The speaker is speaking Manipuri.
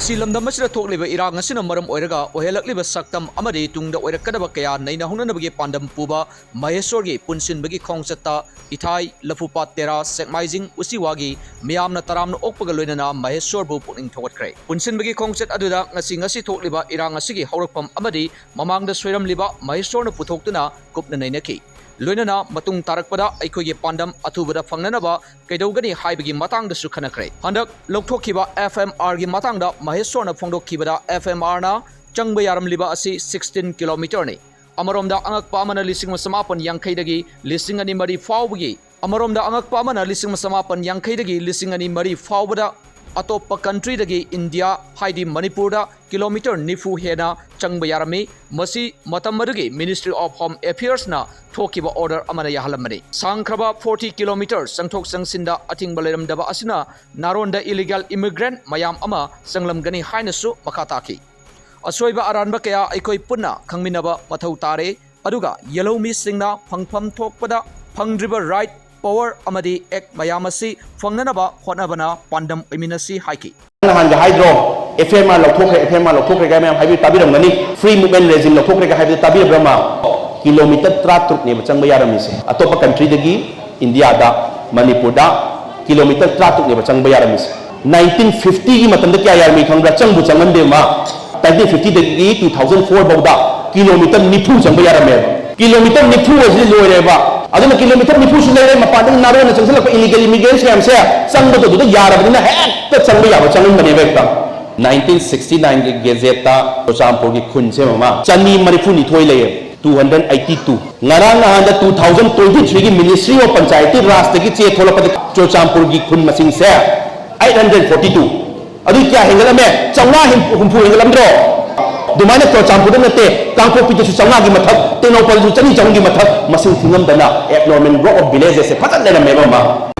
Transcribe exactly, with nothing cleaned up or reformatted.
ꯁꯤ ꯂꯝꯗꯝ ꯑꯁꯤꯗ ꯊꯣꯛꯂꯤꯕ ꯏꯔꯥꯡ ꯑꯁꯤꯅ ꯃꯔꯝ ꯑꯣꯏꯔꯒ ꯑꯣꯏꯍꯜꯂꯛꯂꯤꯕ ꯁꯛꯇꯝ ꯑꯃꯗꯤ ꯇꯨꯡꯗ ꯑꯣꯏꯔꯛꯀꯗꯕ ꯀꯌꯥ ꯅꯩꯅꯍꯧꯅꯅꯕꯒꯤ ꯄꯥꯟꯗꯝ ꯄꯨꯕ ꯃꯍꯦꯁꯣꯔꯒꯤ ꯄꯨꯟꯁꯤꯟꯕꯒꯤ ꯈꯣꯡꯆꯠꯇ ꯏꯊꯥꯏ, ꯂꯐꯨꯄꯥꯠ ꯇꯦꯔꯥ, ꯁꯦꯛꯃꯥꯏꯖꯤꯡ, ꯎꯆꯤꯋꯥꯒꯤ ꯃꯤꯌꯥꯝꯅ ꯇꯔꯥꯝꯅ ꯑꯣꯛꯄꯒ ꯂꯣꯏꯅꯅ ꯃꯍꯦꯁꯣꯔꯕꯨ ꯄꯨꯛꯅꯤꯡ ꯊꯧꯒꯠꯈ꯭ꯔꯦ꯫ ꯄꯨꯟꯁꯤꯟꯕꯒꯤ ꯈꯣꯡꯆꯠ ꯑꯗꯨꯗ ꯉꯁꯤ, ꯉꯁꯤ ꯊꯣꯛꯂꯤꯕ ꯏꯔꯥꯡ ꯑꯁꯤꯒꯤ ꯍꯧꯔꯛꯐꯝ ꯑꯃꯗꯤ ꯃꯃꯥꯡꯗ ꯁꯣꯏꯔꯝꯂꯤꯕ ꯃꯍꯦꯁꯣꯔꯅ ꯄꯨꯊꯣꯛꯇꯨꯅ ꯀꯨꯞꯅ ꯅꯩꯅꯈꯤ꯫ ꯂꯣꯏꯅꯅ ꯃꯇꯨꯡ ꯇꯥꯔꯛꯄꯗ ꯑꯩꯈꯣꯏꯒꯤ ꯄꯥꯟꯗꯝ ꯑꯊꯨꯕꯗ ꯐꯪꯅꯅꯕ ꯀꯩꯗꯧꯒꯅꯤ ꯍꯥꯏꯕꯒꯤ ꯃꯇꯥꯡꯗꯁꯨ ꯈꯟꯅꯈ꯭ꯔꯦ꯫ ꯍꯟꯗꯛ ꯂꯧꯊꯣꯛꯈꯤꯕ F M R ꯒꯤ ꯃꯇꯥꯡꯗ ꯃꯍꯦꯁꯣꯔꯅ ꯐꯣꯡꯗꯣꯛꯈꯤꯕꯗ, F M R ꯅ ꯆꯪꯕ ꯌꯥꯔꯝꯂꯤꯕ ꯑꯁꯤ sixteen kilometre ꯅꯤ꯫ ꯑꯃꯔꯣꯝꯗ ꯑꯉꯛꯄ ꯑꯃꯅ ꯂꯤꯁꯤꯡ ꯑꯃ ꯆꯃꯥꯄꯟ ꯌꯥꯡꯈꯩꯗꯒꯤ ꯂꯤꯁꯤꯡ ꯑꯅꯤ ꯃꯔꯤ ꯐꯥꯎꯕꯒꯤ, ꯑꯃꯔꯣꯝꯗ ꯑꯉꯛꯄ ꯑꯃꯅ ꯂꯤꯁꯤꯡ ꯑꯃ ꯆꯃꯥꯄꯟ ꯌꯥꯡꯈꯩꯗꯒꯤ ꯂꯤꯁꯤꯡ ꯑꯅꯤ ꯃꯔꯤ ꯐꯥꯎꯕꯗ ꯑꯇꯣꯞꯄ country ꯗꯒꯤ ꯏꯟꯗꯤꯌꯥ, ꯍꯥꯏꯗꯤ ꯃꯅꯤꯄꯨꯔꯗ kilometre ꯅꯤꯐꯨ ꯍꯦꯟꯅ ꯆꯪꯕ ꯌꯥꯔꯝꯃꯤ꯫ ꯃꯁꯤ ꯃꯇꯝ ꯑꯗꯨꯒꯤ Ministry of Home Affairs ꯅ ꯊꯣꯛꯈꯤꯕ order ꯑꯃꯅ ꯌꯥꯍꯜꯂꯝꯕꯅꯤ꯫ ꯁꯥꯡꯈ꯭ꯔꯕ forty kilometre ꯆꯪꯊꯣꯛ ꯆꯪꯁꯤꯟꯗ ꯑꯊꯤꯡꯕ ꯂꯩꯔꯝꯗꯕ ꯑꯁꯤꯅ ꯅꯥꯔꯣꯟꯗ illegal immigrant ꯃꯌꯥꯝ ꯑꯃ ꯆꯪꯂꯝꯒꯅꯤ ꯍꯥꯏꯅꯁꯨ ꯃꯈꯥ ꯇꯥꯈꯤ꯫ ꯑꯁꯣꯏꯕ ꯑꯔꯥꯟꯕ ꯀꯌꯥ ꯑꯩꯈꯣꯏ ꯄꯨꯟꯅ ꯈꯪꯃꯤꯟꯅꯕ ꯃꯊꯧ ꯇꯥꯔꯦ꯫ ꯑꯗꯨꯒ ꯌꯦꯜꯍꯧꯃꯤꯁꯤꯡꯅ ꯐꯪꯐꯝ ꯊꯣꯛꯄꯗ ꯐꯪꯗ꯭ꯔꯤꯕ right, power ꯑꯃꯗꯤ act ꯃꯌꯥꯝ ꯑꯁꯤ ꯐꯪꯅꯅꯕ ꯍꯣꯠꯅꯕꯅ ꯄꯥꯟꯗꯝ ꯑꯣꯏꯃꯤꯟꯅꯁꯤ ꯍꯥꯏꯈꯤ꯫ ꯅꯍꯥꯟꯒ ꯍꯥꯏꯗ꯭ꯔꯣ, F M R ꯂꯧꯊꯣꯛꯈ꯭ꯔꯦ, F M R ꯂꯧꯊꯣꯛꯈ꯭ꯔꯦ ꯀꯥꯏ ꯃꯌꯥꯝ ꯍꯥꯏꯕꯤ ꯇꯥꯕꯤꯔꯝꯒꯅꯤ꯫ Free movement regime ꯂꯧꯊꯣꯛꯈ꯭ꯔꯦ ꯀꯥꯏ ꯍꯥꯏꯕꯗꯨ ꯇꯥꯕꯤꯔꯕ꯭ꯔꯥ, ꯃꯥ? Kilometre ꯇꯔꯥꯇꯔꯨꯛꯅꯦꯕ ꯆꯪꯕ ꯌꯥꯔꯝꯃꯤꯁꯦ꯫ ꯑꯇꯣꯞꯄ country ꯗꯒꯤ ꯏꯟꯗꯤꯌꯥꯗ, ꯃꯅꯤꯄꯨꯔꯗ kilometre ꯇꯔꯥꯇꯔꯨꯛꯅꯦꯕ ꯆꯪꯕ ꯌꯥꯔꯝꯃꯤꯁꯦ꯫ Nineteen fifty ꯒꯤ ꯃꯇꯝꯗ ꯀꯌꯥ ꯌꯥꯔꯝꯃꯤ ꯈꯪꯕ꯭ꯔꯥ? ꯆꯪꯕꯨ ꯆꯪꯍꯟꯗꯦ ꯃꯥ꯫ Nineteen fifty ꯗꯒꯤ two thousand four ꯐꯥꯎꯗ kilometre ꯅꯤꯐꯨ ꯆꯪꯕ ꯌꯥꯔꯝꯃꯦꯕ꯫ Kilometre ꯅꯤꯐꯨ ꯑꯁꯤꯗꯤ ꯂꯣꯏꯔꯦꯕ꯫ ꯑꯗꯨꯅ kilometre ꯅꯤꯐꯨꯁꯨ ꯂꯩꯔꯦ, ꯃꯄꯥꯟꯗꯒꯤ ꯅꯥꯔꯣꯟꯅ ꯆꯪꯁꯤꯜꯂꯛꯄ illegal immigrants ꯃꯌꯥꯝꯁꯦ ꯆꯪꯕꯗꯣ ꯑꯗꯨꯗ ꯌꯥꯔꯕꯅꯤꯅ ꯍꯦꯛꯇ ꯆꯪꯕ ꯌꯥꯕ ꯆꯪꯍꯟꯕꯅꯦꯕ ꯍꯦꯛꯇ꯫ Nineteen sixty nine ꯒꯤ gazette ꯇ ꯆꯨꯔꯆꯥꯟꯄꯨꯔꯒꯤ ꯈꯨꯟꯁꯦ ꯃꯃꯥ ꯆꯅꯤ ꯃꯔꯤꯐꯨ ꯅꯤꯊꯣꯏ ꯂꯩꯌꯦ, two hundred eighty two꯫ ꯉꯔꯥꯡ ꯅꯍꯥꯟꯗ two thousand twenty three ꯒꯤ Ministry of Panchayati Raj ꯇꯒꯤ ꯆꯦ ꯊꯣꯛꯂꯛꯄꯗ ꯆꯨꯔꯆꯥꯟꯄꯨꯔꯒꯤ ꯈꯨꯟ ꯃꯁꯤꯡꯁꯦ eight hundred forty two꯫ ꯑꯗꯨ ꯀꯌꯥ ꯍꯦꯟꯒꯠꯂꯝꯃꯦ? ꯆꯥꯝꯃꯉꯥ ꯍꯨꯝꯐꯨ ꯍꯦꯟꯒꯠꯂꯝꯗ꯭ꯔꯣ? ꯑꯗꯨꯃꯥꯏꯅ ꯆꯨꯔꯆꯥꯟꯄꯨꯔꯗ ꯅꯠꯇꯦ, ꯀꯥꯡꯄꯣꯛꯄꯤꯗꯁꯨ ꯆꯥꯝꯃꯉꯥꯒꯤ ꯃꯊꯛ, ꯇꯦꯡꯅꯧꯄꯜꯗꯁꯨ ꯆꯅꯤ ꯆꯍꯨꯝꯒꯤ ꯃꯊꯛ ꯃꯁꯤꯡ ꯊꯤꯉꯝꯗꯅ abnormal growth of villages ꯁꯦ ꯐꯖꯅ ꯂꯩꯔꯝꯃꯦꯕ ꯑꯃ꯫